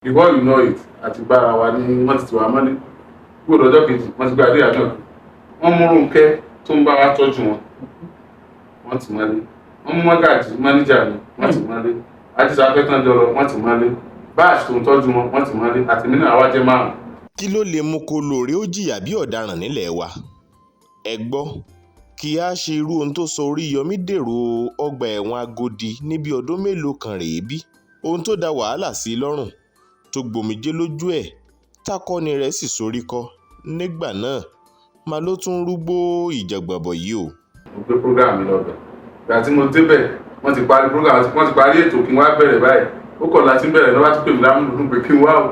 Before you know it, àti gbára wa ní wọ́n ti tì wá mọ́lé. Kúrò lọ́jọ́ kejì, wọ́n ti gba adé àjọ. Wọ́n mú Rónkẹ́ tó ń bá wa tọ́jú wọn, wọ́n ti mọ́lé. Wọ́n mú Mọ́gàjì, manager mi, wọ́n ti mọ́lé. Ajísafẹ́ tán jọ lọ, wọ́n ti mọ́lé. Báàsì tó ń tọ́jú wọn, wọ́n ti mọ́lé. Àtẹ̀mí náà wá jẹ́ márùn. Kí ló lè mú kó lóore ó jìyà bí ọ̀daràn nílé wa? Ẹ gbọ́, kí á ṣe irú ohun tó sọ Oríyọmí dèrò ọgbà ẹ̀wọ̀n Agodi ní bíi ọdún mélòó kan rèé bí? Ohun tó dá wàhálà sí i lọ́rùn, tó gbomijé lójú ẹ̀, tákọ́ni rẹ̀ sì sorí kọ́ nígbà náà má ló tún rúgbó ìjàngbọ̀n bọ̀ yìí o. Mo gbé program mi lọ bẹ̀. Ìgbà tí mo débẹ̀, wọ́n ti parí program, wọ́n ti parí ètò kí n wá bẹ̀rẹ̀ báyìí. Ó kọ̀ láti bẹ̀rẹ̀ lọ́wọ́ tí pè mí lámúlùdùn pé kí n wá o,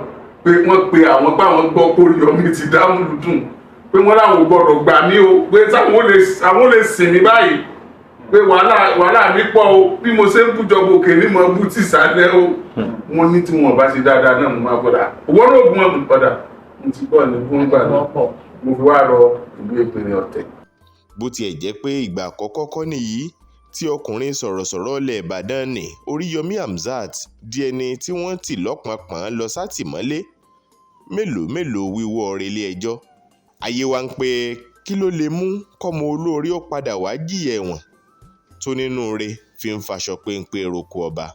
pé wọ́n pe àwọn pé àwọn gbọ́ pé Oríyọmí ti dámúlùdùn, pé wọ́n láwọn ò gbọ́dọ̀ gbà mí o, pé táwọn ò lè sìn mí báyìí, pé wàhálà mi pọ̀ o, bí mo ṣe ń bújọba òkè ní mo bú tìsàlẹ̀ o. Wọ́n ní tí wọn bá ṣe dáadáa náà, mo máa gbọ́dọ̀ owó náà bú wọn padà. Mo ti gbọ́ ní bú wọn gbà náà, mo fi wá rọ ìlú Ìpínlẹ̀ Ọ̀tẹ̀. Bó tiẹ̀ jẹ́ pé ìgbà àkọ́kọ́ kọ́ nìyí tí ọkùnrin sọ̀rọ̀sọ̀rọ̀ ilẹ̀ Ìbàdàn ní Oríyọmí Hamzat di ẹni tí wọ́n tì lọ́pọ̀npọ̀n lọ sátìmọ́lé, mélòó mélòó wíwọ́ relé-ẹjọ́. Ayé wa ń pé kí ló lè mú kọ́mọ olóore ó padà wàá jìyà ẹ̀wọ̀n tó nínúure fi ń faṣọ péńpé roko ọba?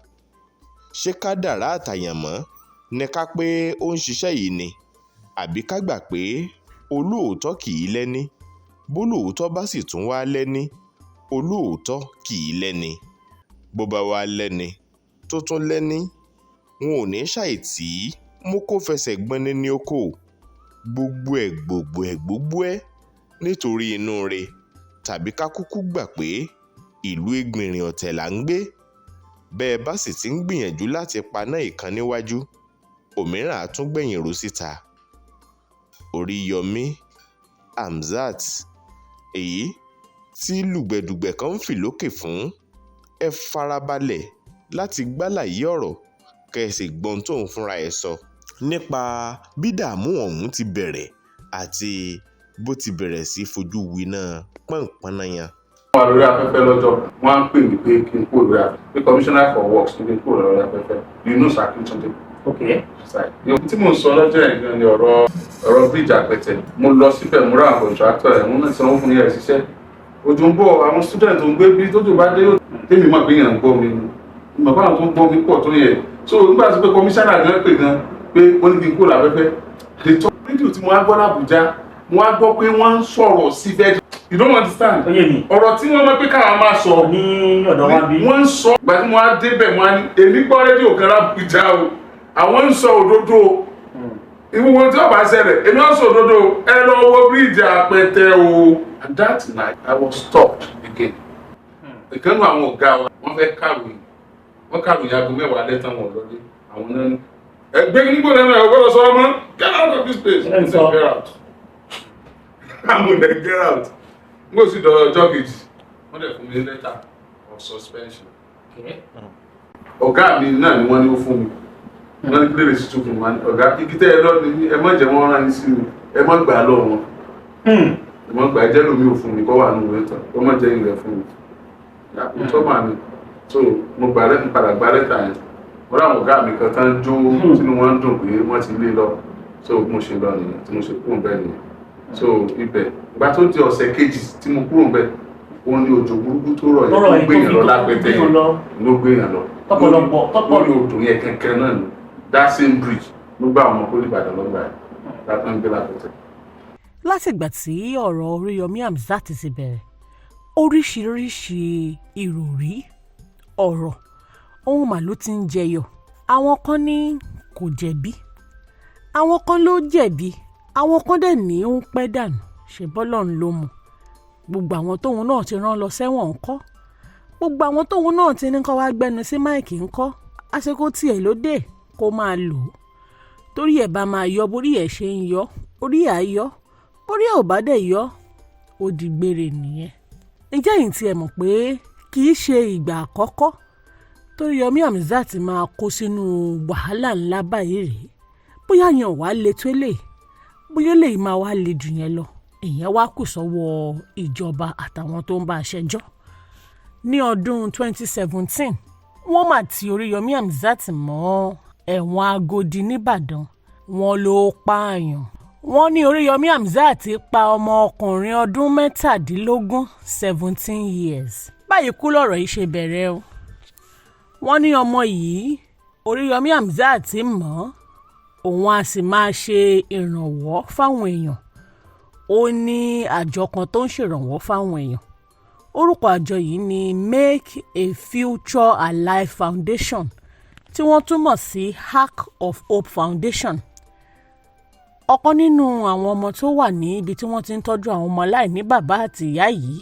Ṣé kádàrá àtàyànmọ́ ní ká pé ó ń ṣiṣẹ́ yìí ni, àbí ká gbà pé olóòótọ́ kì í lẹ́ni, bólóòótọ́ bá sì tún wá lẹ́ni, olóòótọ́ kì í lẹ́ni? Bó bá wá lẹ́ni tó tún lẹ́ni, wọn ò ní ṣàì tí mú kó fẹsẹ̀ gbọ́nni ní oko. Gbogbo ẹ̀ gbogbo ẹ̀ gbogbo ẹ̀ nítorí inú re, tàbí ká kúkú gbà pé ìlú Ẹgbìnrin Ọ̀tẹ̀ là ń gbé. Bẹ́ẹ̀ bá sì ti ń gbìyànjú láti paná ìkan níwájú, òmíràn á tún gbẹ̀yìn ró síta. Oríyọmí Hamzat, èyí tí lùgbẹ̀dùgbẹ̀ kan ń fì lókè fún, ẹ farabalẹ̀ láti gbàlàyé ọ̀rọ̀ kẹ́ ẹ sì gbọ́n tóun fúnra ẹ̀ sọ nípa bí dààmú ọ̀hún ti bẹ̀rẹ̀ àti bó ti bẹ̀rẹ̀ sí fojú winá pọ̀npọ̀nnáyàn. Wọ́n wà lórí afẹ́fẹ́ lọ́jọ́, wọ́n á pè mí pé kí n kúrò lórí afẹ́fẹ́, pé commissioner for works ní kí n kúrò lórí afẹ́fẹ́. You know Sir Akintunde. Tí mò ń sọ lọ́jọ́ yẹn gan ni ọ̀rọ̀ bíríìjì Àpẹtẹ. Mo lọ síbẹ̀, mo rà àwọn contractor ẹ̀, mo náà sanwó fún yẹn ṣiṣẹ́. Òjò ń bọ̀, àwọn student tó ń gbé bí tójò bá dé, tèmi mọ̀ pé èèyàn ń gbọ́ mi ni, mọ̀ pé àwọn tó ń gbọ́ mi pọ̀ tó yẹ. So nígbà tí pé commissioner gan pè gan pé ó ní kí n kúrò láfẹ́fẹ́, the top rédíò tí mo wá gbọ́ l'Àbújá, mo wá gbọ́ pé wọ́n ń sọ̀rọ̀ sí fẹ́. You don't understand. Ó yé mi. Ọ̀rọ̀ tí wọ́n mọ̀ pé káwọn máa sọ ní ọ̀dọ̀ wa bí. Wọ́n ń sọ. Ìgbà tí mo wá débẹ̀, mo wá ní èmi gbọ́ rédíò kan l'Àbújá o, àwọn ń sọ òdodo ìwúwo tí ó bá ṣẹlẹ̀, èmi ń sọ òdodo, ẹ lọ wo bíríìjì Àpẹtẹ o. And that night I was stopped again. Ìkànnì àwọn ọ̀gá wa, wọ́n fẹ́ kàwé, wọ́n kàwé aago 10 lẹ́tàn, wọn lọ́lé. Àwọn náà ní ẹgbẹ́ nígbò náà ẹ gbọ́dọ̀ sọ̀rọ̀ mọ́, get out of this place. Ẹ ń sọ. Get out, I'm gonna get out. N kò sì dọ̀ ọjọ́ kejì, wọ́n dẹ̀ fún mi ní letter of suspension. Ọ̀gá mi náà ni wọ́n ní ó fún mi, wọ́n ní kílè sí tún fún mi. Ọ̀gá igi tẹ́ ẹ lọ ní, ẹ má jẹ́ wọ́n rán yín sí mi, ẹ má gbà á lọ wọn, ẹ má gbà á, jẹ́ lómi ò fún mi kọ́ wà nù ìwé tán, kọ́ má jẹ́ ìrẹ̀ fún mi tó mà ní. So mo gbà lẹ́ padà gbà lẹ́tà yẹn. Mo ráwọn ọ̀gá mi kan tán jó, tínú wọn ń dùn pé wọ́n ti lé lọ. So mo ṣe lọ nìyẹn, tí mo ṣe kúrò bẹ́ẹ̀ nìyẹn. So ibẹ̀, ìgbà tó di ọ̀sẹ̀ kejì tí mo kúrò bẹ́ẹ̀, ó ní òjò burúkú tó rọ̀ yẹn Tó rọ̀ tó yẹn gbé tó yẹn fi lọ tó lápẹtẹ gbé yẹn yẹn lọ. Ló gbé yẹn lọ. Tọ́pọ̀lọpọ̀ lórí odò yẹn kẹ̀kẹ́ náà ni. That same bridge ló gbá àwọn ọmọ pólí Ìbàdàn lọ́gbà yẹn látọ̀ ń gbé lápẹtẹ. Látìgbà tí ọ̀rọ̀ Oríyọmí Hamzat ti bẹ̀rẹ̀, oríṣiríṣi ìròrí ọ̀rọ̀ ohun mà ló ti ń jẹyọ. Àwọn kan ní kò jẹ̀bi, àwọn kan ló jẹ̀bi, àwọn kan dẹ̀ ní ó ń pẹ́ dànù. Ṣe bọ́lọ́run ló mọ̀? Gbogbo àwọn tóun náà ti rán lọ sẹ́wọ̀n ńkọ́? Gbogbo àwọn tóun náà ti ní kó wá gbẹnu sí mic ńkọ́? Àsìkò tiẹ̀ ló dé, kó máa lò ó. Torí ẹ̀ bá máa yọ, borí ẹ̀ ṣe ń yọ, orí ẹ̀ á yọ. Borí ẹ̀ ò bá dẹ̀ yọ, ó di gbére nìyẹn. Ǹjẹ́ ẹ̀yin tí ẹ mọ̀ pé kì í ṣe ìgbà àkọ́kọ́ t'Oríyọmí Hamzat máa kó sínú wàhálà ńlá báyìí rèé? Bóyá yẹn ò wá le tó eléyìí, bóyá eléyìí máa wá le jù yẹn lọ, ìyẹn wá kù sọ́wọ́ ìjọba àtàwọn tó ń bá a ṣẹjọ́. Ní ọdún 2017, wọ́n mà ti Oríyọmí Hamzat mọ́. Ẹ̀wọ̀n Agodi nìbàdàn, wọ́n ló pààyàn. Wọ́n ní Oríyọmí Hamzat pa ọmọ ọkùnrin ọdún 17, 17 years. Báyìí kú lọ̀rọ̀ yìí ṣe bẹ̀rẹ̀ o. Wọ́n ní ọmọ yìí, Oríyọmí Hamzat mọ̀ ọ́n, òun a sì máa ṣe ìrànwọ́ fáwọn èèyàn. Ó ní àjọ kan tó ń ṣèrànwọ́ fáwọn èèyàn. Orúkọ àjọ yìí ní Make a Future Alive Foundation, tí wọ́n tún mọ̀ sí Ark of Hope Foundation. Ọ̀kan nínú àwọn ọmọ tó wà ní ibi tí wọ́n ti ń tọ́jú àwọn ọmọ aláìní bàbá àti ìyá yìí,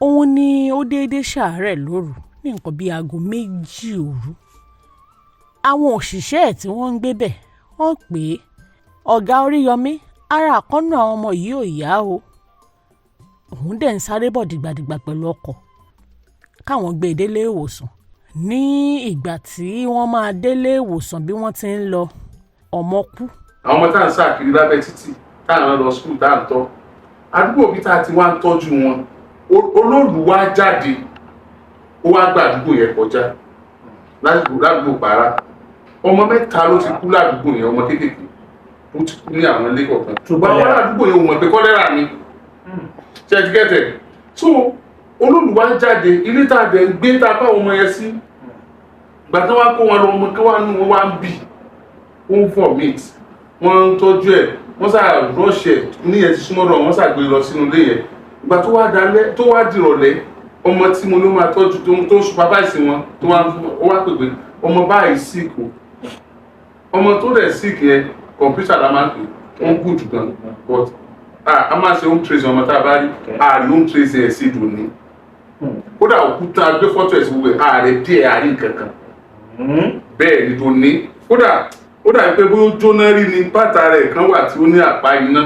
òun ni ó déédéé ṣàárẹ̀ lóru ní nǹkan bíi aago 2 òru. Àwọn òṣìṣẹ́ ẹ̀ tí wọ́n ń gbé bẹ̀ wọ́n pè é, "Ọ̀gá Oríyọmí, ara àkọ́nù àwọn ọmọ yìí ò yá o." Òun dẹ̀ ń sáré bọ̀ dìgbàdìgbà pẹ̀lú ọkọ̀ káwọn gbé e délé ìwòsàn. Ní ìgbà tí wọ́n máa délé ìwòsàn, bí wọ́n ti ń lọ, ọmọ kú. Àwọn ọmọ tá à ń sá kiri lábẹ́ títì, tá à ń lọ school, tá à ń tọ́ àdúgbò bí tá a ti wá ń tọ́jú wọn, olóòlù wá jáde, ó wá gba àdúgbò yẹn kọjá ládùúgbò pàrà. Ọmọ mẹ́ta ló ti kú ládùúgbò yẹn, ọmọ kéékèèké ó ti kú ní àwọn ilé kọ̀ọ̀kan, ṣùgbọ́n àwọn àdúgbò yẹn ò mọ̀ pé kọ́lẹ́rà ni ṣe ti gẹ́tẹ̀. So olóòlù wá jáde, ilé tá a dẹ̀ ń gbé tá a bá ọmọ yẹn sí, ìgbà tí wọ́n kó wọn lọ, ọmọ kí wọ́n nù wọ́n wá ń bì, ó ń vomit. Wọ́n ń tọ́jú ẹ̀, wọ́n sà rush ẹ̀ ní ẹ̀ ti súnmọ́ lọ, wọ́n sà gbé lọ sínú ilé yẹn. Ìgbà tó wá dalẹ́, tó wá dìrọ̀lẹ́, ọmọ tí mo ló máa tọ́jú, tó ń supervise wọn, tó wá ó wá pè pé ọmọ báyìí sick o. Ọmọ tó dẹ̀ sick yẹn, kọ̀ǹpútà la máa ń pè ó, ń good gan, but a máa ṣe home tracing ọmọ tá a bá rí. Ààrí home tracing ẹ̀ sí dùn ní kódà òkúta gbé fọ́tò ẹ̀ sí gbogbo ẹ̀, ààrẹ díẹ̀ àárín kankan bẹ́ẹ̀ ni tó ní. Kódà ó dàbí pé bóyá ó jóná rí ni, bàtà rẹ̀ kan wà tí ó ní àpá iná.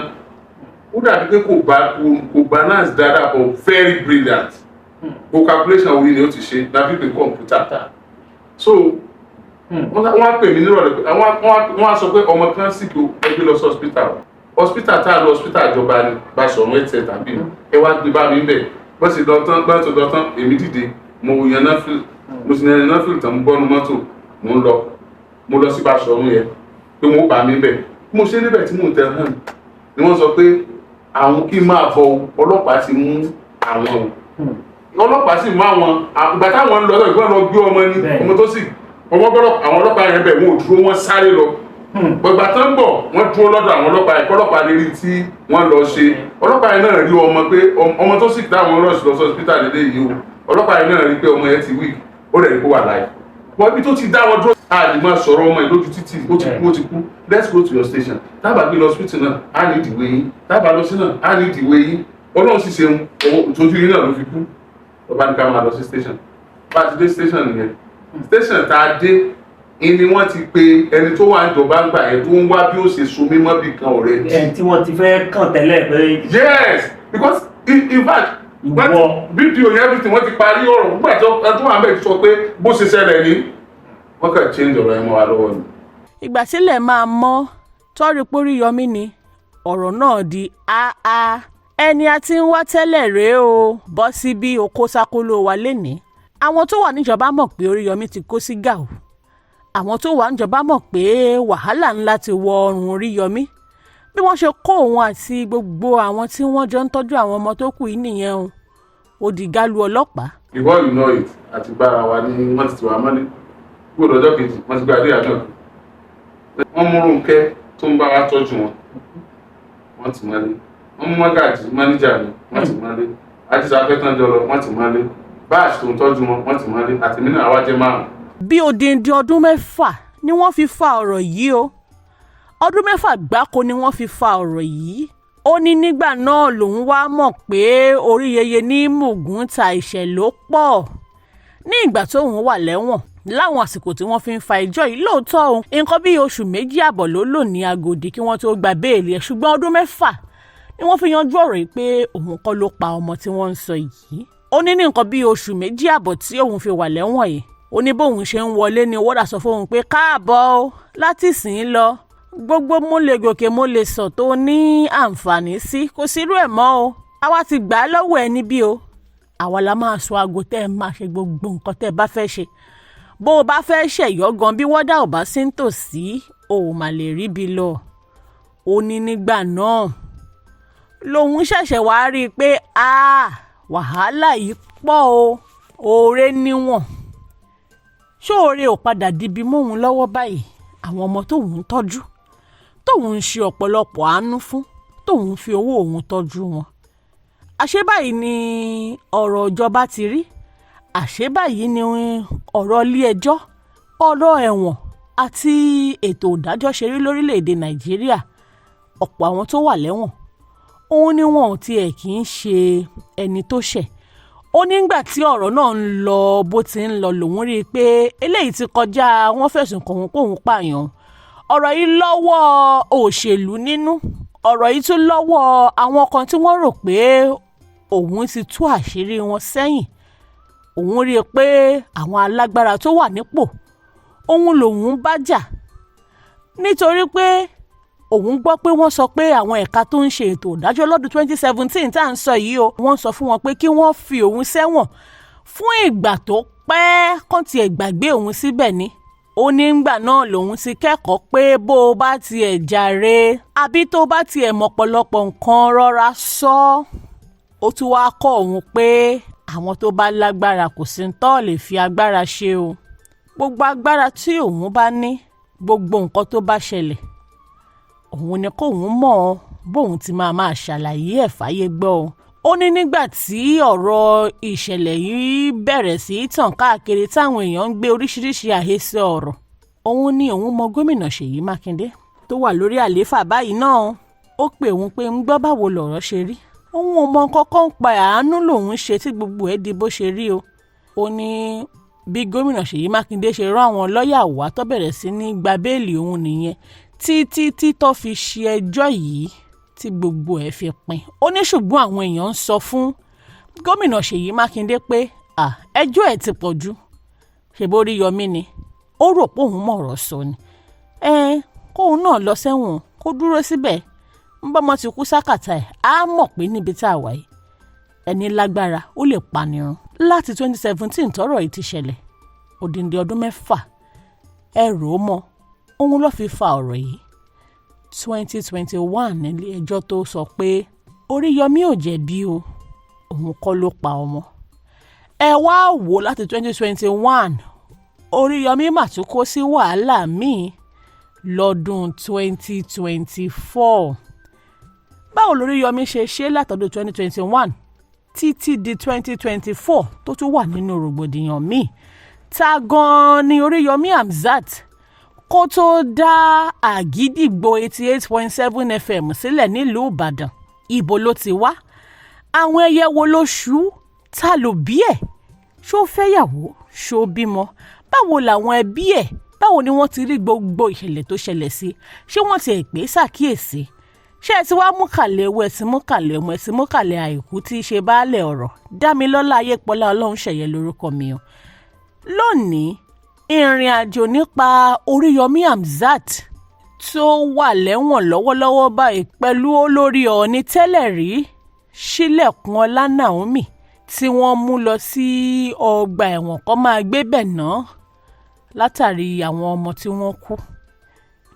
Ó dàbí pé kò balance dáadáa, but very brilliant. Kò calculation orí ni ó ti ṣe dàbí pé kọ̀ǹpútà. So wọ́n á pè mí nírọ̀lẹ́ pé wọ́n á sọ pé ọmọ kan sì kí ẹ gbé lọ sí hospital. Hospital tá a lọ, hospital ìjọba ni, Basọ̀run Health Center bí. Ẹ wá gbé bá mi bẹ̀. Bọ́n sì lọ tán, bọ́n sì lọ tán, èmi dìde, mo yan náfìlì, mo sì yan náfìlì tán, mo bọ́nu mọ́tò, mo ń lọ, mo lọ sí Basọ̀run yẹn pé wọ́n bá mi bẹ̀. Mo ṣe níbẹ̀ tí mò ń tẹ hàn ni wọ́n sọ pé àwọn kí n máa bọ̀ o, ọlọ́pàá ti mú àwọn o. Ọlọ́pàá sì mú àwọn ìgbà táwọn ń lọ lọ, ìgbọ́n lọ gbé ọmọ ní ọmọ tó sì ọmọ gbọ́dọ̀. Àwọn ọlọ́pàá yẹn bẹ̀, wọn ò dúró, wọ́n sáré lọ. Gbọ̀gbà tó ń bọ̀, wọ́n dúró lọ́dọ̀ àwọn ọlọ́pàá yẹn kọ́lọ́pàá lè rí tí wọ́n lọ ṣe. Ọlọ́pàá yẹn náà rí ọmọ pé ọmọ tó sì táwọn rush lọ sí hospital lélẹ́ yìí o. Ọlọ́pàá yẹn náà rí pé ọmọ yẹn ti weak, ó rẹ̀ rí kó wà láì wọ́n ibi tó ti dá wọn dúró. A lè máa sọ̀rọ̀ ọmọ yìí lójú títì, ó ti kú, ó ti kú. Let's go to your station. Tábà gbé lọ hospital náà, á ní ìdìwé yín. Tábà lọ sí náà, á ní ìdìwé yín. Ọlọ́run sì ṣeun, owó ìtọ́jú yín náà ló fi kú. Ọba ní ká máa lọ sí station. Bá a ti dé station nìyẹn, station tá a dé ni wọ́n ti pe ẹni tó wà níjọba ń gbà yẹn, tó ń wá bí ó ṣe so mímọ́ bì kan ọ̀rẹ́. Ẹ̀ tí wọ́n ti fẹ́ kàn tẹ́lẹ̀ pé Yes, because in fact Ìwọ. Video yẹn, everything, wọ́n ti parí ọ̀rọ̀ nígbà tó ẹni tó wà ń bẹ̀ sọ pé bó ṣe ṣẹlẹ̀ ni, wọ́n kàn change ọ̀rọ̀ yẹn mọ́ wa lọ́wọ́ ni. Ìgbà tílẹ̀ máa mọ́ tọ́rí póríyọmí ni ọ̀rọ̀ náà di áá. Ẹni a ti ń wá tẹ́lẹ̀ rèé o, bọ́ sí bí okó sákóló wa lénìí. Àwọn tó wà níjọba mọ̀ pé Oríyọmí ti kó sí gàù. Àwọn tó wà níjọba mọ̀ pé wàhálà ńlá ti wọ ọrùn Oríyọmí. Bí wọ́n ṣe kó òun àti gbogbo àwọn tí wọ́n jọ ń tọ́jú àwọn ọmọ tó kù yìí nìyẹn o. Ó di gálù ọlọ́pàá. Before you know it, àti gbára wa ní wọ́n ti tì wá mọ́lé. Kúrò lọ́jọ́ kejì, wọ́n ti gba adé àjọ. Wọ́n mú Rónkẹ́ tó ń bá wa tọ́jú wọn, wọ́n ti mọ́lé. Wọ́n mú Mọ́gàjì, manager mi, wọ́n ti mọ́lé. Ajísafẹ́ tán jọ lọ, wọ́n ti mọ́lé. Báàsì tó ń tọ́jú wọn, wọ́n ti mọ́lé. Àtẹ̀mí náà wá jẹ́ márùn. Bí odindi ọdún 6 ni wọ́n fi fa ọ̀rọ̀ yìí o. Ọdún 6 gbáko ni wọ́n fi fa ọ̀rọ̀ yìí. Ó ní nígbà náà lòun wá mọ̀ pé orí yeye ní mùgún ta ìṣẹ̀ ló pọ̀. Ní ìgbà tóun wà lẹ́wọ̀n láwọn àsìkò tí wọ́n fi ń fa ẹjọ́ yìí, lóòótọ́ òun nǹkan bíi oṣù 2.5 ló lò ní Agòdì kí wọ́n tó gba béèlì ẹ̀, ṣùgbọ́n ọdún 6 ni wọ́n fi yanjú ọ̀rọ̀ yìí pé òun kọ́ ló pa ọmọ tí wọ́n ń sọ yìí. Ó ní ní nǹkan bíi oṣù 2.5 tí òun fi wà lẹ́wọ̀n yìí, ó ní bóun ṣe ń wọlé ni wọ́dà sọ fóun pé káàbọ̀ o, láti sìn ín lọ, gbogbo mo lè gòkè mo lè sọ tó ní àǹfààní sí, kò sírú ẹ̀ mọ́ o. Àwa ti gbà á lọ́wọ́ ẹ níbí o. Àwa la máa sọ aago tẹ́ ẹ máa ṣe gbogbo nǹkan tẹ́ ẹ bá fẹ́ ṣe. Bó o bá fẹ́ ṣẹ̀yọ́ gan, bí wọ́dà ò bá sí nítòsí, o ò mà lè ríbi lọ. Ó ní nígbà náà lòun ṣẹ̀ṣẹ̀ wá rí i pé wàhálà yìí pọ̀ o, oore níwọ̀n. Ṣóore ò padà dibi móun lọ́wọ́ báyìí? Àwọn ọmọ tóun ń tọ́jú, tóun ń ṣe ọ̀pọ̀lọpọ̀ àánú fún, tóun fi owó òun tọ́jú wọn, àṣé báyìí ni ọ̀rọ̀ ìjọba ti rí? Àṣé báyìí ni ọ̀rọ̀ ilé ẹjọ́, ọ̀rọ̀ ẹ̀wọ̀n àti ètò ìdájọ́ ṣe rí lórílẹ̀‐èdè Nàìjíríà? Ọ̀pọ̀ àwọn tó wà lẹ́wọ̀n òun ni wọn ò tiẹ̀ kì í ṣe ẹni tó ṣẹ̀. Ó nígbà tí ọ̀rọ̀ náà ń lọ bó ti ń lọ, lòun rí i pé eléyìí ti kọjá wọ́n fẹ̀sùn kàn òun kóun pààyàn. Ọ̀rọ̀ yìí lọ́wọ́ òṣèlú nínú, ọ̀rọ̀ yìí tún lọ́wọ́ àwọn kan tí wọ́n rò pé òun ti tú àṣírí wọn sẹ́yìn. Òun rí i pé àwọn alágbára tó wà nípò òun lòun bá jà, nítorí pé òun gbọ́ pé wọ́n sọ pé àwọn ẹ̀ka tó ń ṣe ètò ìdájọ́ lọ́dún 2017 tá à ń sọ yìí o, wọ́n sọ fún wọn pé kí wọ́n fi òun sẹ́wọ̀n fún ìgbà tó pẹ́, kán tiẹ̀ gbàgbé òun síbẹ̀ ni. Ó ní ngbà náà lòun ti kẹ́kọ̀ọ́ pé bó o bá tiẹ̀ jàre àbí tó bá tiẹ̀ mọ̀pọ̀lọpọ̀ nǹkan, rọra sọ. Ó tún wáá kọ́ òun pé àwọn tó bá lágbára, kò sí ń tọ́ lè fi agbára ṣe o. Gbogbo agbára tí òun bá ní, gbogbo nǹkan tó bá ṣẹlẹ̀, òun ni kóun mọ̀ ọ́ bóun ti máa máa ṣàlàyé ẹ̀ fáyé gbọ́ o. Ó ní nígbà tí ọ̀rọ̀ ìṣẹ̀lẹ̀ yìí bẹ̀rẹ̀ sí í tàn káàkiri, táwọn èèyàn ń gbé oríṣiríṣi àhesọ ọ̀rọ̀, òun ni òun mọ gómìnà Ṣèyí Mákindé tó wà lórí àlééfà báyìí náà. Ó pè òun pé, ń gbọ́, báwo lọ̀rọ̀ ṣe rí? Òun ò mọ kọ́kọ́ ń pa, àánú lòun ṣe tí gbogbo ẹ̀ di bó ṣe rí o. Ó ní bí gómìnà Ṣèyí Mákindé ṣe rán àwọn lọ́ọ̀yà wá tó bẹ̀rẹ̀ sí ní gba béèlì òun nìyẹn, títí tí tó fi ṣe ẹjọ́ yìí tí gbogbo ẹ̀ fi pin. Ó ní ṣùgbọ́n àwọn èèyàn ń sọ fún gómìnà Ṣèyí Mákindé pé ẹjọ́ ẹ̀ ti pọ̀ jù, ṣèbó Oríyọmí ni ó rò pé òun mọ̀rọ̀ sọ ni, ẹ kóun náà lọ sẹ́wọ̀n, kó dúró síbẹ̀, ń bọ́mọ ti kú sákàtà ẹ̀, á mọ̀ pé níbi tá a wà yìí, ẹni lágbára ó lè panirun. Láti 2017 tọ́rọ̀ yìí ti ṣẹlẹ̀, odindi ọdún 6, ẹ rò ó mọ́, òun ló fi fa ọ̀rọ̀ yìí. 2021 nílé ẹjọ́ tó sọ pé Oríyọmí ò jẹ̀bi o, òun kọ́ ló pa ọmọ. Ẹ wá wò, láti 2021, Oríyọmí mà tún kó sí wàhálà míì lọ́dún 2024. Báwo lóríyọmí ṣe ṣe látọdún 2021 títí di 2024 tó tún wà nínú rògbòdìyàn míì? Ta gan-an ni Oríyọmí Hamzat kó tó dá Àgídìgbo 88.7 FM sílẹ̀ nílùú Ìbàdàn? Ibo ló ti wá? Àwọn ẹyẹ wo ló ṣú? Ta ló bí ẹ̀? Ṣó fẹ́yàwó? Ṣó bímọ? Báwo làwọn ẹbí ẹ̀, báwo ni wọ́n ti rí gbogbo ìṣẹ̀lẹ̀ tó ṣẹlẹ̀ sí? Ṣé wọ́n ti ẹ̀ pé ṣàkíyèsí? Ṣé ẹ ti wá mú kàlẹ̀ ewu, ẹ ti mú kàlẹ̀ ọmọ, ẹ ti mú kàlẹ̀ àìkú tí í ṣe baálẹ̀ ọ̀rọ̀? Dámilọ́lá Ayépọlá Ọlọ́runṣẹ̀yẹ lórúkọ mi o. Lónìí, ìrìn àjò nípa Oríyọmí Hamzat tó wà lẹ́wọ̀n lọ́wọ́lọ́wọ́ báyìí pẹ̀lú olórí Ọ̀ọ̀ni tẹ́lẹ̀ rí Sílẹ̀kùnọlá Naomi tí wọ́n mú lọ sí ọgbà ẹ̀wọ̀n kó máa gbé bẹ̀ náà látàrí àwọn ọmọ tí wọ́n kú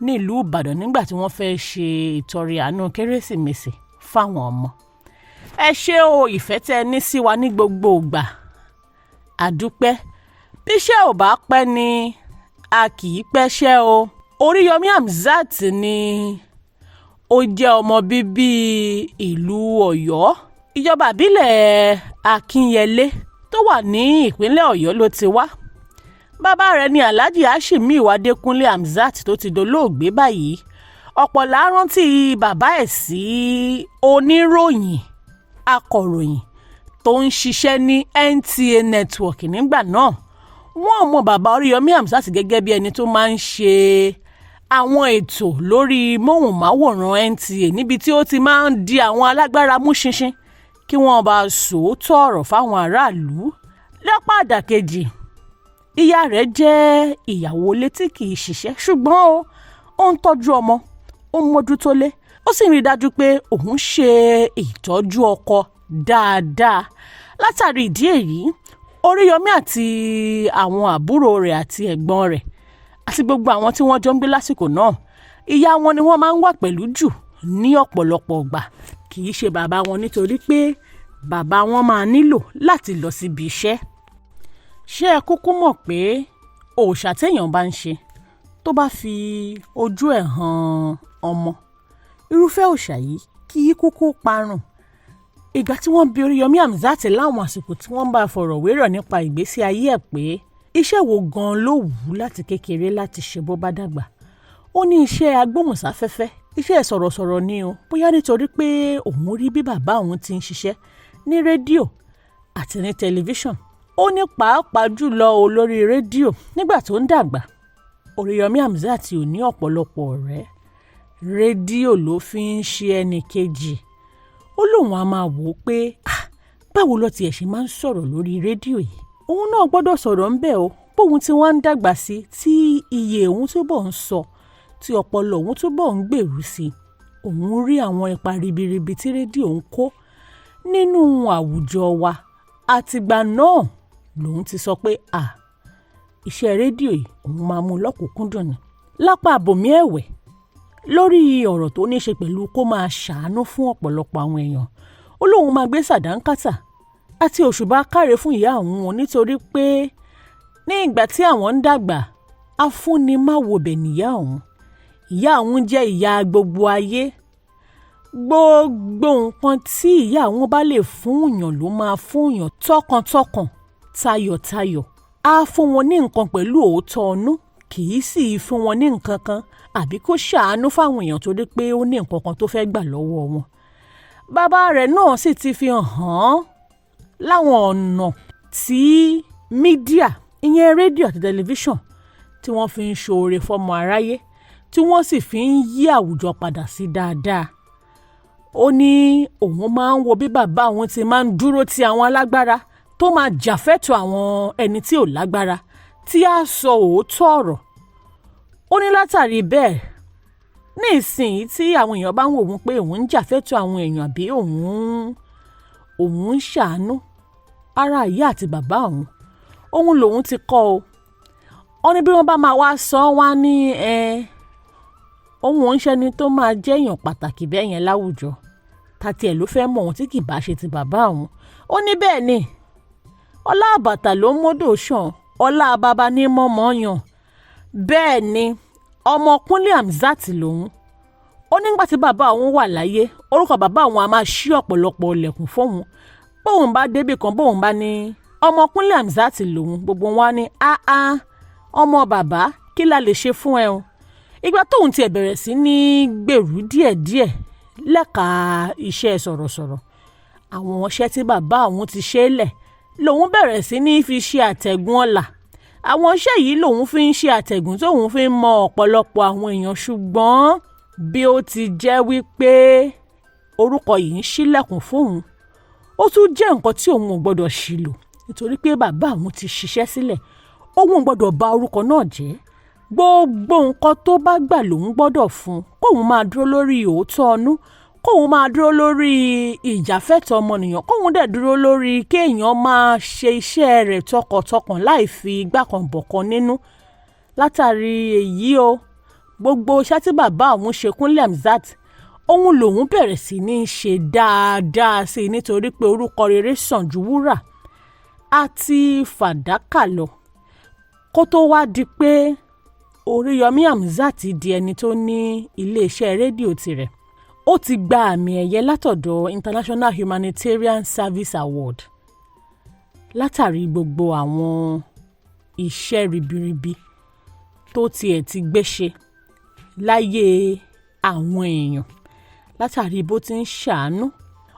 nílùú Ìbàdàn nígbà tí wọ́n fẹ́ ṣe ìtọrẹ àánú Kérésìmesì fáwọn ọmọ. Ẹ ṣé o, ìfẹ́ tẹ́ ẹ ní sí wa ní gbogbo ìgbà, àdúpẹ́. Bíṣẹ́ ò bá pẹ́ ni a kì í pẹ́ṣẹ́ o. Oríyọmí Hamzat ni ó jẹ́ ọmọ bíbí ìlú Ọ̀yọ́, ìjọba ìbílẹ̀ Akínyẹlé tó wà ní ìpínlẹ̀ Ọ̀yọ́ ló ti wá. Bàbá rẹ̀ ni Alhaji Hashimi Adékúnlé Hamzat tó ti dolóògbé báyìí. Ọ̀pọ̀ là ń rántí bàbá ẹ̀ sí oníròyìn, akọ̀ròyìn tó ń ṣiṣẹ́ ní NTA Network nígbà náà. Wọ́n mọ bàbá Oríyọmí Hamzat gẹ́gẹ́ bí ẹni tó máa ń ṣe àwọn ètò lórí móhùnmáwòrán NTA, níbi tí ó ti máa ń di àwọn alágbára mú ṣinṣin kí wọ́n bá sòótọ́ ọ̀rọ̀ fáwọn aráàlú. Lápá àdàkejì, ìyá rẹ̀ jẹ́ ìyàwó ilé tí kì í ṣiṣẹ́, ṣùgbọ́n ó ń tọ́jú ọmọ, ó ń mójútó lé, ó sì ń rí i dájú pé òun ṣe ìtọ́jú ọkọ dáadáa. Látàrí ìdí èyí, Oríyọmí àti àwọn àbúrò rẹ̀ àti ẹ̀gbọ́n rẹ̀ àti gbogbo àwọn tí wọ́n jọ ń gbé lásìkò náà, ìyá wọn ni wọ́n máa ń wà pẹ̀lú jù ní ọ̀pọ̀lọpọ̀ ìgbà, kì í ṣe bàbá wọn, nítorí pé bàbá wọn máa nílò láti lọ síbi iṣẹ́. Ṣé ẹ kúkú mọ̀ pé òòṣà téèyàn bá ń ṣe tó bá fi ojú ẹ̀ hàn ọmọ, irúfẹ́ òòṣà yìí kì í kúkú parun. Ìgbà tí wọ́n bi Oríyọmí Hamzat láwọn àsìkò tí wọ́n bá fọ̀rọ̀ wérọ̀ nípa ìgbésí ayé ẹ̀ pé iṣẹ́ wo gan-an ló wù ú láti kékeré láti ṣe bó bá dàgbà, ó ní iṣẹ́ agbóhùnsáfẹ́fẹ́, iṣẹ́ sọ̀rọ̀sọ̀rọ̀ ni o, bóyá nítorí pé òun rí bí bàbá òun ti ń ṣiṣẹ́ ní rédíò àti ní tẹlifíṣàn. Ó ní pàápàá jùlọ o lórí rédíò nígbà tó ń dàgbà, Oríyọmí Hamzat ò ní ọ̀pọ̀lọpọ̀ ọ̀rẹ́, rédíò ló fi ń ṣe ẹnì kejì. Ó lóun á máa wò ó pé báwo ló tiẹ̀ ṣe máa ń sọ̀rọ̀ lórí rédíò yìí, òun náà gbọ́dọ̀ sọ̀rọ̀ ńbẹ̀ o. Bóun tí wọ́n ń dàgbà sí, tí iye òun túbọ̀ ń sọ, tí ọpọlọ òun túbọ̀ ń gbèrú sí, òun rí àwọn ipa ribiribi tí rédíò ń kó nínú àwùjọ wa. Àtìgbà náà lòun ti sọ pé iṣẹ́ rédíò yìí òun máa mú lọ́kùnkúndùn ni. Lápá àbòmí ẹ̀wẹ̀, lórí ọ̀rọ̀ tó ní ṣe pẹ̀lú kó máa ṣàánú fún ọ̀pọ̀lọpọ̀ àwọn èèyàn, ó lóun máa gbé sàdánkátà àti òṣùbà káre fún ìyá òun, nítorí pé ní ìgbà tí àwọn ń dàgbà, afúnimáwòbẹ̀ níyà òun. Ìyá òun jẹ́ ìyá gbogbo ayé. Gbogbo nǹkan tí ìyá òun bá lè fún èèyàn ló máa fún èèyàn tọkàntọkàn, tayọ̀tayọ̀. Á fún wọn ní nǹkan pẹ̀lú òótọ́ ọnú, kì í sì fún wọn ní nǹkan kan àbí kó ṣàánú fáwọn èèyàn torí pé ó ní nǹkan kan tó fẹ́ gbà lọ́wọ́ wọn. Bàbá rẹ̀ náà sì ti fi hàn án láwọn ọ̀nà tí mídíà, ìyẹn rédíò àti tẹlifíṣàn, tí wọ́n fi ń ṣoore fọ́mọ aráyé, tí wọ́n sì fi ń yí àwùjọ padà sí dáadáa. Ó ní òun máa ń wo bí bàbá òun ti máa ń dúró ti àwọn alágbára, tó máa jàfẹ́tọ̀ àwọn ẹni tí ò lágbára, tí á sọ òótọ́ ọ̀rọ̀. Ó ní látàrí bẹ́ẹ̀, ní ìsinyìí tí àwọn èèyàn bá ń wò ó pé òun ń jàfẹ́tọ̀ àwọn èèyàn àbí òun ń ṣàánú ara ìyá àti bàbá òun, òun lòun ti kọ́ o. Ó ní bí wọ́n bá máa wá sọ wá ní òun ò ń ṣẹni tó máa jẹ́ èèyàn pàtàkì bẹ́ẹ̀ yẹn láwùjọ, tàti ẹ̀ ló fẹ́ mọ̀ òun tí kì bá ṣe ti bàbá òun. Ó ní bẹ́ẹ̀ ni, ọlá àbàtà ló ń mọ́dò ṣàn, ọlá bàbá ní mọ́mọ́ yàn. Bẹ́ẹ̀ ni ọmọ Kúnlé Hamzat lòun. Ó nígbà tí bàbá òun wà láyé, orúkọ bàbá òun a máa ṣí ọ̀pọ̀lọpọ̀ ilẹ̀kùn fóun. Bóun bá débì kan, bóun bá ní ọmọ Kúnlé Hamzat lòun, gbogbo wọn á ní áá, ọmọ bàbá, kí la lè ṣe fún ẹ o. Ìgbà tóun tiẹ̀ bẹ̀rẹ̀ sí ní gbèrú díẹ̀díẹ̀ lẹ́ka iṣẹ́ sọ̀rọ̀sọ̀rọ̀, àwọn iṣẹ́ tí bàbá òun ti ṣe lẹ̀ lòun bẹ̀rẹ̀ sí ní fi ṣe àtẹ̀gùn ọlà. Àwọn iṣẹ́ yìí lòun fi ń ṣe àtẹ̀gùn tóun fi ń mọ ọ̀pọ̀lọpọ̀ àwọn èèyàn. Ṣùgbọ́n bí ó ti jẹ́ wípé orúkọ yìí ń ṣílẹ̀kùn fóun, ó tún jẹ́ nǹkan tí òun ò gbọ́dọ̀ ṣì lò, nítorí pé bàbá òun ti ṣiṣẹ́ sílẹ̀, òun ò gbọ́dọ̀ bà orúkọ náà jẹ́. Gbogbo nǹkan tó bá gbà lòun gbọ́dọ̀ fún, kóun máa dúró lórí òótọ́ ọnú, kóun máa dúró lórí ìjàfẹ́tọ̀ọ́ ọmọnìyàn, kóun dẹ̀ dúró lórí kéèyàn máa ṣe iṣẹ́ rẹ̀ tọkàntọkàn láì fi igbá kan bọ̀kan nínú. Látàrí èyí o, gbogbo iṣẹ́ tí bàbá òun ṣe Kúnlé Hamzat, òun lòun bẹ̀rẹ̀ sí ní ṣe dáadáa sí i, nítorí pé orúkọ rere sàn ju wúrà àti fàdákà lọ. Kó tó wá di pé Oríyọmí Hamzat di ẹni tó ní iléeṣẹ́ rédíò tirẹ̀, ó ti gba àmì ẹ̀yẹ látọ̀dọ̀ International Humanitarian Service Award látàrí gbogbo àwọn iṣẹ́ ribiribi tó tiẹ̀ ti gbé ṣe láyé àwọn èèyàn, látàrí bó ti ń ṣàánú.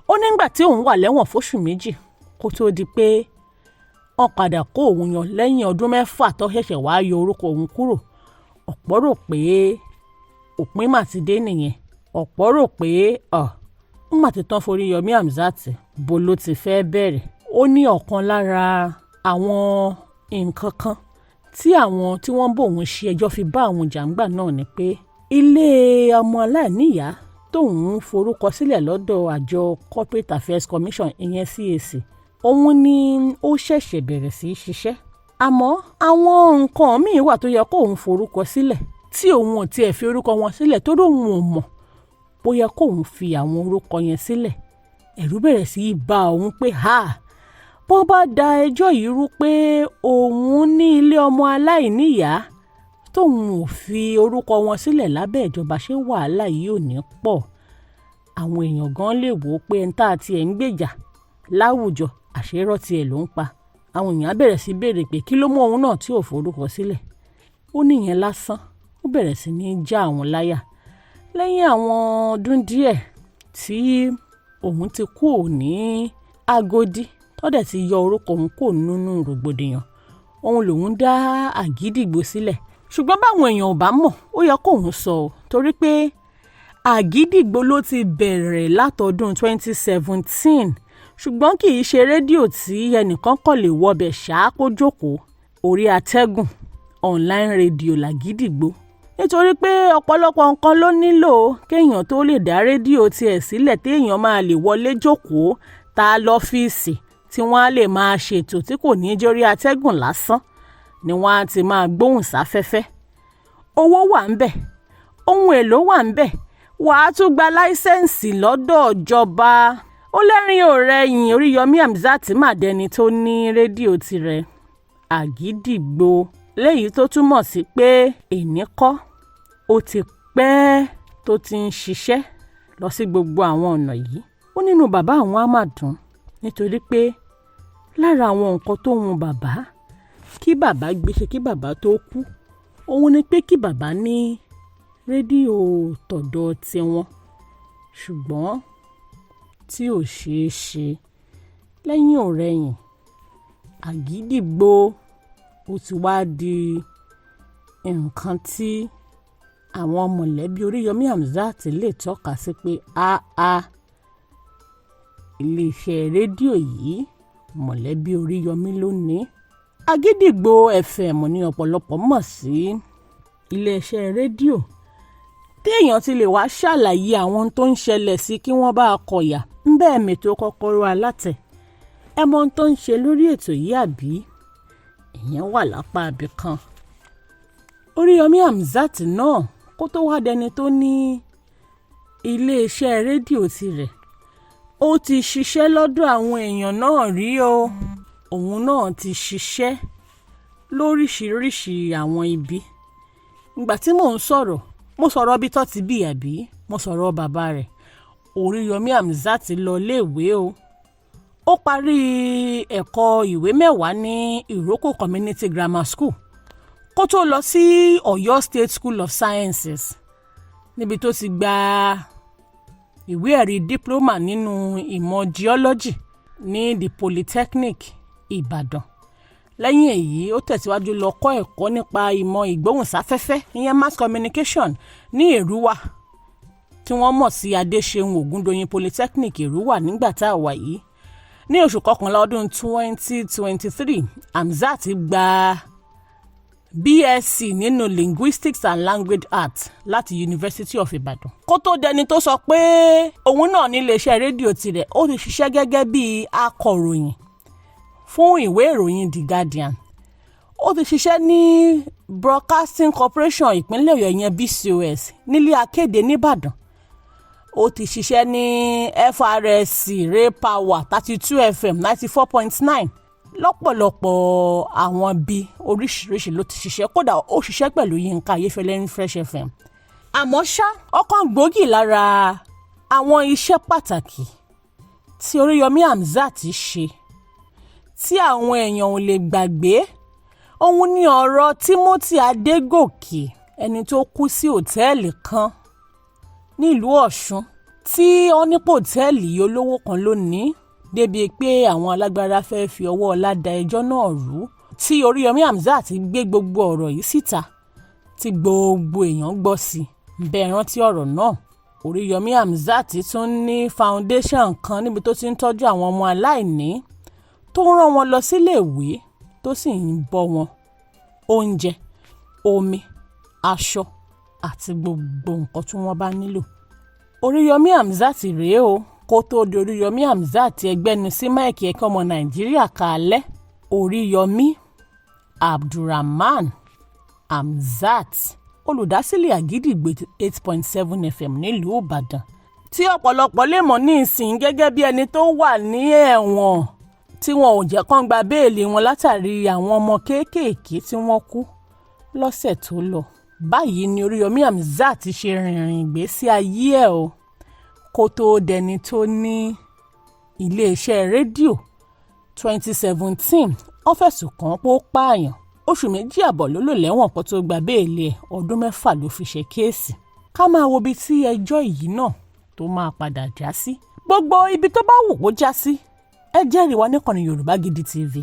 Ó nígbà tí òun wà lẹ́wọ̀n fóṣù 2 kó tó di pé wọ́n padà kó òun yan lẹ́yìn ọdún 6 tó ṣẹ̀ṣẹ̀ wá yọ orúkọ òun kúrò. Ọ̀pọ̀ rò pé òpin mà ti dé nìyẹn. Ọ̀pọ̀ rò pé ń mà ti tán f'Oríyọmí Hamzat, bó ló ti fẹ́ bẹ̀rẹ̀. Ó ní ọ̀kan lára àwọn nǹkan kan tí àwọn tí wọ́n bòun ṣe ẹjọ́ fi bá àwọn jàǹgbà náà ni pé ilé ọmọ aláìníyàá tóun forúkọ sílẹ̀ lọ́dọ̀ àjọ Corporate Affairs Commission, ìyẹn CAC, Òun ni ó ṣẹ̀ṣẹ̀ bẹ̀rẹ̀ sí í ṣiṣẹ́, àmọ́ àwọn nǹkan míì wà tó yẹ kóun forúkọ sílẹ̀ tí òun ò tiẹ̀ fi orúkọ wọn sílẹ̀, torí òun ò mọ̀ bóyá kóun fi àwọn orúkọ yẹn sílẹ̀. Ẹ̀rù bẹ̀rẹ̀ sí í ba òun pé ha, bó bá da ẹjọ́ yìí rú pé òun ní ilé ọmọ aláìníyàá tóun ò fi orúkọ wọn sílẹ̀ lábẹ́ ìjọba, ṣé wàhálà yìí ò ní pọ̀? Àwọn èèyàn gan lè wò ó pé ẹni tá a tiẹ̀ ń gbèjà láwùjọ, àṣerọ́ tiẹ̀ ló ń pa. Àwọn èèyàn á bẹ̀rẹ̀ sí béèrè pé kí ló mú òun náà tí ò forúkọ sílẹ̀. Ó níyẹn lásán, ó bẹ̀rẹ̀ sí ní já àwọn láyà. Lẹ́yìn àwọn ọdún díẹ̀ tí òun ti kú ní Agodi, tọ́dẹ̀ ti yọ orúkọ òun kò nínú rògbòdìyàn, òun lòun dá Àgídìgbò sílẹ̀. Ṣùgbọ́n báwọn èèyàn ò bá mọ̀, ó yẹ kóun sọ ọ́, torí pé Àgídìgbò ló ti bẹ̀rẹ̀ látọdún 2017, ṣùgbọ́n kì í ṣe rédíò tí ẹnìkan kàn lè wọbẹ̀ ṣáá kó jókòó. Orí atẹ́gùn, online radio làgídìgbò, nítorí pé ọ̀pọ̀lọpọ̀ nǹkan ló nílò kéèyàn tó lè dá rédíò tiẹ̀ sílẹ̀, téèyàn máa lè wọlé jókòó ta lọ́fíìsì tí wọ́n á lè máa ṣètò, tí kò ní jórí atẹ́gùn lásán ni wọ́n á ti máa gbóhùn sáfẹ́fẹ́. Owó wà ń bẹ̀, ohun èlò wà ń bẹ̀, wàá tún gba licence lọ́dọ̀ ìjọba. Ó lẹ́rìn ọ̀rẹ́yìn Oríyọmí Hamzat mà dẹni tó ní rédíò tirẹ̀, Àgídìgbò, léyìí tó túmọ̀ sí pé èní kọ́, ó ti pẹ́ tó ti ń ṣiṣẹ́ lọ sí gbogbo àwọn ọ̀nà yìí. Ó nínú bàbá àwọn á máa dùn, nítorí pé lára àwọn nǹkan tó hun bàbá kí bàbá gbéṣe kí bàbá tó kú, òun ni pé kí bàbá ní rédíò tọ̀dọ̀ tiwọn, ṣùgbọ́n tí ò ṣeé ṣe. Lẹ́yìn ọ̀rẹ̀yìn, Àgídìgbò ó ti wá di nǹkan tí àwọn mọ̀lẹ́bí Oríyọmí Hamzat lè tọ́ka sí pé áá, iléeṣẹ́ rédíò yìí, mọ̀lẹ́bí Oríyọmí ló ní. Àgídìgbò FM ní ọ̀pọ̀lọpọ̀ mọ̀ sí iléeṣẹ́ rédíò téèyàn ti lè wá ṣàlàyé àwọn ohun tó ń ṣẹlẹ̀ sí kí wọ́n bá a kọ̀yà ń bẹ́ẹ̀ mètò Kọ́kọ́rọ́ Alátẹ. Ẹ mọ ohun tó ń ṣe lórí ètò yìí, àbí ìyẹn wà lápá ibì kan. Oríyọmí Hamzat náà, kó tó wá dẹni tó ní iléeṣẹ́ rédíò tirẹ̀, ó ti ṣiṣẹ́ lọ́dọ̀ àwọn èèyàn náà rí o. Òun náà ti ṣiṣẹ́ lóríṣiríṣi àwọn ibi. Ìgbà tí mò ń sọ̀rọ̀, mo sọ̀rọ̀ bí tó ti bí, àbí mo sọ̀rọ̀ bàbá rẹ̀. Oríyọmí Hamzat lọ léèwé o. Ó parí ẹ̀kọ́ ìwé 10 ní Ìrókò Community Grammar School kó tó lọ sí Ọ̀yọ́ State School of Sciences, níbi tó ti gba ìwé ẹ̀rí diploma nínú ìmọ̀ geology ní the Polytechnic Ìbàdàn. Lẹ́yìn èyí, ó tẹ̀síwájú lọ kọ́ ẹ̀kọ́ nípa ìmọ̀ ìgbóhùnsáfẹ́fẹ́, ìyẹn mass communication, ní Èrúwà, tí wọ́n mọ̀ sí Adéṣeun Ògúndòyìn Polytechnic Èrúwà nígbà tá a wà yìí. Ní oṣù kọkànlá ọdún 2023, Hamzat gba BSc nínú Linguistics and Language Arts láti University of Ibadan. Kó tó dẹni tó sọ pé òun náà ní iléeṣẹ́ rédíò tirẹ̀, ó ti ṣiṣẹ́ gẹ́gẹ́ bí akọ̀ròyìn fún ìwé ìròyìn The Guardian. Ó ti ṣiṣẹ́ ní Broadcasting Corporation ìpínlẹ̀ Ọ̀yọ́, ìyẹn BCOS, nílé akéde nìbàdàn. Ó ti ṣiṣẹ́ ní FRSC, Ray Power, 32 FM 94.9. Lọ́pọ̀lọpọ̀ àwọn bíi oríṣiríṣi ló ti ṣiṣẹ́. Kódà ó ṣiṣẹ́ pẹ̀lú Yínká Ayéfẹ́lẹ́ ní Fresh FM. Àmọ́ ṣá, ọ̀kan gbòógì lára àwọn iṣẹ́ pàtàkì tí Oríyọmí Hamzat ṣe tí àwọn èèyàn ò lè gbàgbé, òun ni ọ̀rọ̀ Timothy Adégòkè, ẹni tó kú sí òtẹ́ẹ̀lì kan nílùú Ọ̀ṣun, tí wọ́n nípò òtẹ́ẹ̀lì olówó kan ló ní, débi pé àwọn alágbára fẹ́ẹ́ fi ọwọ́ ọlá da ẹjọ́ náà rú, tí Oríyọmí Hamzat gbé gbogbo ọ̀rọ̀ yìí síta tí gbogbo èèyàn gbọ́ sí bẹ́ẹ̀. Rántí ọ̀rọ̀ náà? Oríyọmí Hamzat tún ní foundation kan níbi tó ti ń tọ́jú àwọn ọmọ aláìní, tó ń rán wọn lọ síléèwé, tó sì ń bọ́ wọn, oúnjẹ, omi, aṣọ àti gbogbo nǹkan tí wọ́n bá nílò. Oríyọmí Hamzat rèé o. Kó tó di Oríyọmí Hamzat ẹgbẹ́nu sí mic ẹ̀kọ́ ọmọ Nàìjíríà kalẹ̀. Oríyọmí Abdulrahman Hamzat, olùdásílẹ̀ Àgídìgbò 8.7 FM nílùú Ìbàdàn, tí ọ̀pọ̀lọpọ̀ lè mọ̀ ní ìsìn gẹ́gẹ́ bí ẹni tó wà ní ẹ̀wọ̀n tí wọn ò jẹ́ kán gba béèlì wọn látàrí àwọn ọmọ kéékèèké tí wọ́n kú lọ́sẹ̀ tó lọ. Báyìí ni Oríyọmí Hamzat ṣe rìnrìn ìgbésí ayé ẹ̀ o, kó tóó dẹni tó ní iléeṣẹ́ rédíò. 2017, wọ́n fẹ̀sùn kàn án pé ó pààyàn. Oṣù 2.5 ló lò lẹ́wọ̀n kó tó gba béèlì ẹ̀. Ọdún 6 ló fi ṣe case. Ká máa wo ibi tí ẹjọ́ yìí náà tó máa padà já sí. Gbogbo ibi tó bá wù kó já sí, ẹ jẹ́rìí wa níkànnì Yorùbá Gidi TV.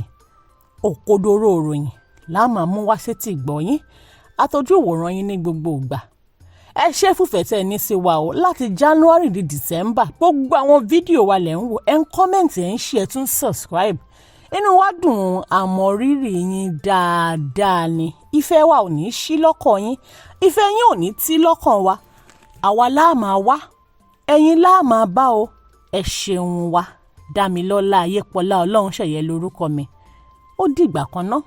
Òkodoro òròyìn la máa mú wá sétí ìgbọ̀nyín àtọ́jú ìwòran yín ní gbogbo ìgbà. Ẹ ṣe fúfẹ́ tẹ́ ẹ ní sí wa o. Láti January di December, gbogbo àwọn fídíò wa lẹ̀ ń wò, ẹ̀ ń comment, ẹ̀ ń ṣe, ẹ̀ tún subscribe. Inú wa dùn, àmọ́ rírì yín dáadáa ni. Ìfẹ́ wa ò ní ṣí lọ́kàn yín, ìfẹ́ yín ò ní tí lọ́kàn wa. Àwa láà máa wá, ẹ̀yin láà máa bá o. Ẹ ṣeun wa. Dámilọ́lá Ayépọlá Ọlọ́run ṣẹ̀yẹ lórúkọ mi. Ó dìgbà kan náà.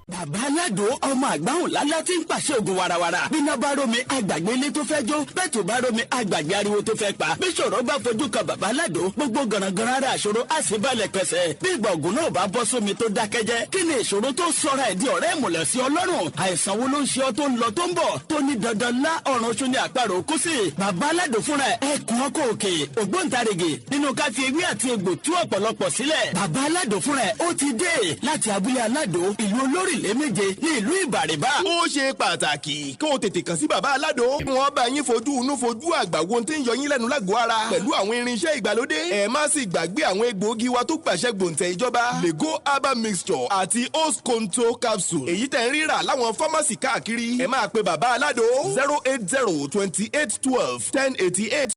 Bàbá Aládò, ọmọ àgbáhùn lálá tí ń pàṣẹ ògùn warawara. Bíná bá rómi, àgbàgbé ilé tó fẹ́ jó. Bẹ́ẹ̀ tó bá rómi, àgbàgbé ariwo tó fẹ́ pa. Bí ṣòro bá fojú kan bàbá Aládò, gbogbo gànàgànà ara àṣòro á sì balẹ̀ pẹ̀sẹ̀. Bí ìgbà ògùn náà bá bọ́ sómi tó dákẹ́jẹ́, kí ni ìṣòro tó sọra ẹ̀ di ọ̀rẹ́ ìmùlẹ̀ sí Ọlọ́run? Àìsàn wo ló ń ṣe ọ tó ń lọ tó ń bọ̀, tó ní dandan lá ọ̀run oṣù ní àparò kú sí? Bàbá Aládò fúnra ẹ̀ ẹkùn ọkọ̀ òkè, ògbóǹtarìgì nínú ká fi ewé àti egbò tú ọ̀pọ̀lọpọ̀ sílẹ̀. Bàbá Aládò fúnra ẹ̀ ó ti dé láti abúlé Aládò, ìlú olórílẹ̀ méje ní ìlú Ìbàrìbà. Ó ṣe pàtàkì kó o tètè kàn sí bàbá Aládò, kí wọ́n bá yín fojú inú fojú àgbà wo tí ń yọ yín lẹ́nu lágọ̀ọ́ ara pẹ̀lú àwọn irinṣẹ́ ìgbàlódé. Ẹ má sì gbàgbé àwọn egbòogi wa tó gbàṣẹ gbòǹtẹ̀ ìjọba, Lego herbal mixture àti Osconto capsule, èyí tẹ̀ ń rírà láwọn pharmacy káàkiri. Ẹ máa pe bàbá Aládò 08028121088.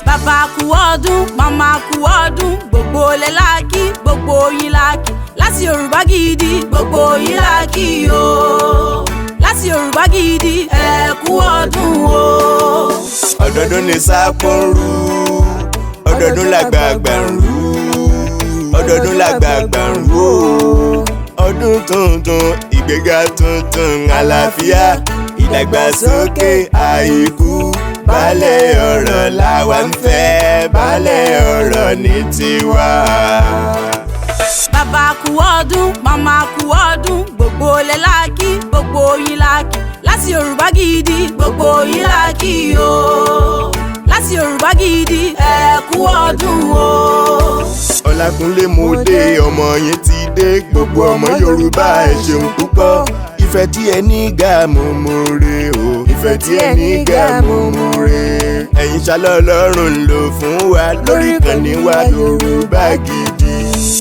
Bàbá kú ọdún, màmá kú ọdún, gbogbo lẹ láàkì, gbogbo yín láàkì láti Yorùbá Gidi, gbogbo yín láàkì o láti Yorùbá Gidi. Ẹ kú ọdún o. Ọdọọdún ní sápó ń rú, ọdọọdún làgbààgbà ń rú, ọdọọdún làgbààgbà ń rú o. Ọdún tuntun, ìgbéga tuntun, àlàáfíà, ìdàgbàsókè, àìkú balẹ̀ ọ̀rọ̀ làwa ń fẹ́, balẹ̀ ọ̀rọ̀ ní tiwa. Bàbá kú ọdún, màmá kú ọdún, gbogbo lẹ láàkì, gbogbo yín láàkì láti Yorùbá Gidi, gbogbo yín láàkì o láti Yorùbá Gidi. Ẹ kú ọdún o. Ọlákúnlé mo dé, ọmọ yín ti dé. Gbogbo ọmọ Yorùbá, ẹ ṣeun púpọ̀. Ìfẹ́ tí ẹ ní gà mú mú re o, ìfẹ́ tí ẹ ní gà mú mú re. Ẹ̀yin ṣálọ́ Ọlọ́run lò fún wa lórí ìkànnì wa Yorùbá Gidi.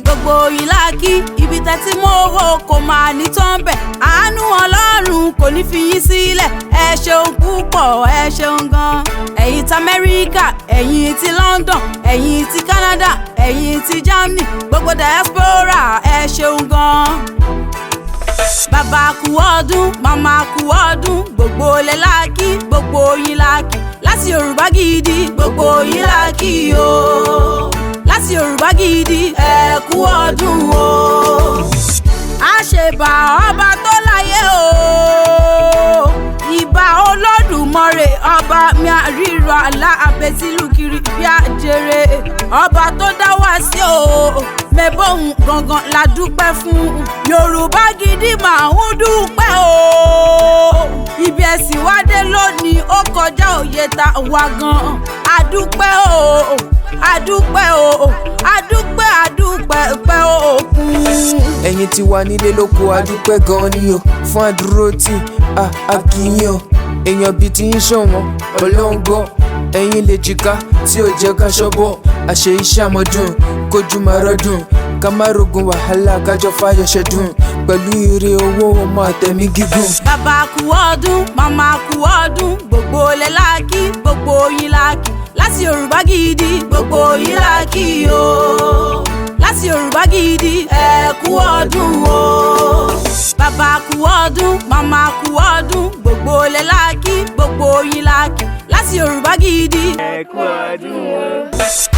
Gbogbo yín láàkì. Ibi tẹ́tí mọ́ owó kò máa ní tán bẹ̀, àánú Ọlọ́run kò ní fi yín sílẹ̀. Ẹ ṣeun púpọ̀, ẹ ṣeun gan. Ẹ̀yin ti Amẹ́ríkà, ẹ̀yin ti London, ẹ̀yin ti Canada, ẹ̀yin ti Germany, gbogbo diaspora, ẹ ṣeun gan. Bàbá kú ọdún, màmá kú ọdún, gbogbo lẹ láàkì, gbogbo yín láàkì láti Yorùbá Gidi, gbogbo yín láàkì o láti Yorùbá Gidi. Ẹ kú ọdún o. Àṣebà ọba tó láyé o, ìbà Olódùmarè, ọba mi àríra àlá àbẹ̀tìlúkiri bí àjèrè, ọba tó dá wá sí o mẹ́bọ̀hún gangan la dúpẹ́ fún. Yorùbá Gidi máa ń dúpẹ́ o. Ibi ẹ̀sìn wá dé lónìí, ó kọjá òye ta wá gan. Adúpẹ́ o, adúpẹ́ o, adúpẹ́, adúpẹ́ pẹ́ òkun. Ẹ̀yin tí wà nílé lóko, adúpẹ́ gan ni o fún àdúró tí a kì í yàn. Èèyàn bíi ti ń ṣọ̀wọ́n, Ọlọ́run gbọ́. Ẹ̀yin lè jìká tí ò jẹ́ ká ṣọ́bọ̀ àṣẹ iṣẹ́ àmọ́dún, kójú máa rọ́dùn, ká má rogun wàhálà, kájọ fáyọ̀ ṣẹ́dùn pẹ̀lú ire owó, ọmọ àtẹ̀mí gígùn. Bàbá kú ọdún, màmá kú ọdún, gbogbo lẹ láàkì, gbogbo yín láàkì láti Yorùbá Gidi, gbogbo yín láàkì o láti Yorùbá Gidi. Ẹ kú ọdún o. Bàbá kú ọdún, màmá kú ọdún, gbogbo. Gbogbo ilẹ̀ láàkì, gbogbo yín láàkì láti Yorùbá Gidi. Ẹ kú ọdún o.